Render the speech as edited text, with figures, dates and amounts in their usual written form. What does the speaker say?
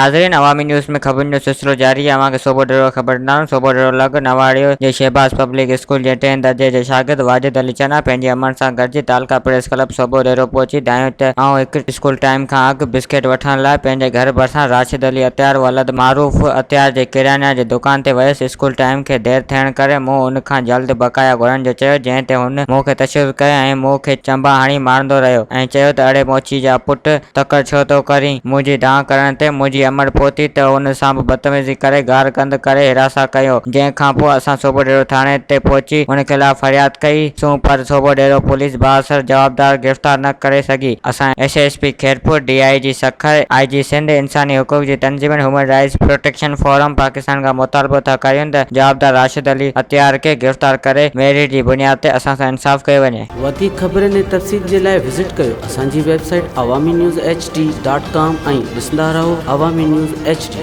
ناظرين عوامي نيوز ۾ خبرن جو سلسلو جاري آهي اوهان کي صوبو ڊيرو خبر ڏينداسون صوبو ڊيرو لڳ نواڙيو جي شهباز پبلڪ اسڪول جي ٽئين درجي جي شاگرد واجد علي چنا پنهنجي امڙ سان گڏجي تعلقه پريس ڪلب صوبو ڊيرو پهچي دانهيو ته آئون هڪ اسڪول ٽائيم کان اڳ بسڪيٽ وٺڻ لاء پنهنجي گهر ڀرسان راشد علي عطيار ولد معروف عطيار جي ڪريانه جي دڪان تي ويس اسڪول ٽائيم کي دير ٿيڻ ڪري مون ان کان جلد بقايا گهرڻ جو چيو جنهن تي هن مون کي تشدد ڪيو ۽ مون کي چنبا هڻي مارندو رهيو ۽ چيو ته اڙي موچي جا پٽ تڪڙ ڇو ٿو ڪرين؟ منهنجي دانهن ڪرڻ تي منهنجي امڙ پهتي ته ان سان به بدتميزي ڪري گار گند ڪري هراسان ڪيو، جنهن کان پوء اسان صوڀوڏيرو ٿاڻي تي پهچي ان خلاف فرياد ڪئي سون پر صوڀوڏيرو پوليس بااثر جوابدار گرفتار نه ڪري سگهي. اسان S S P Khairpur, D I G Sukkur, I G Sindh, انساني حقوق جي تنظيمن human rights protection forum Pakistan کان مطالبو ٿا ڪريون ته جوابدار راشد علي عطيار کي گرفتار ڪري ميرٽ جي بنياد تي اسان سان انصاف ڪيو وڃي. وڌيڪ خبرن ۽ تفصيل جي لاء وزٽ ڪيو اسان جي website Awami news H D dot com ۽ ڏسندا رهو عوامي نيوز ايڇ ڊي.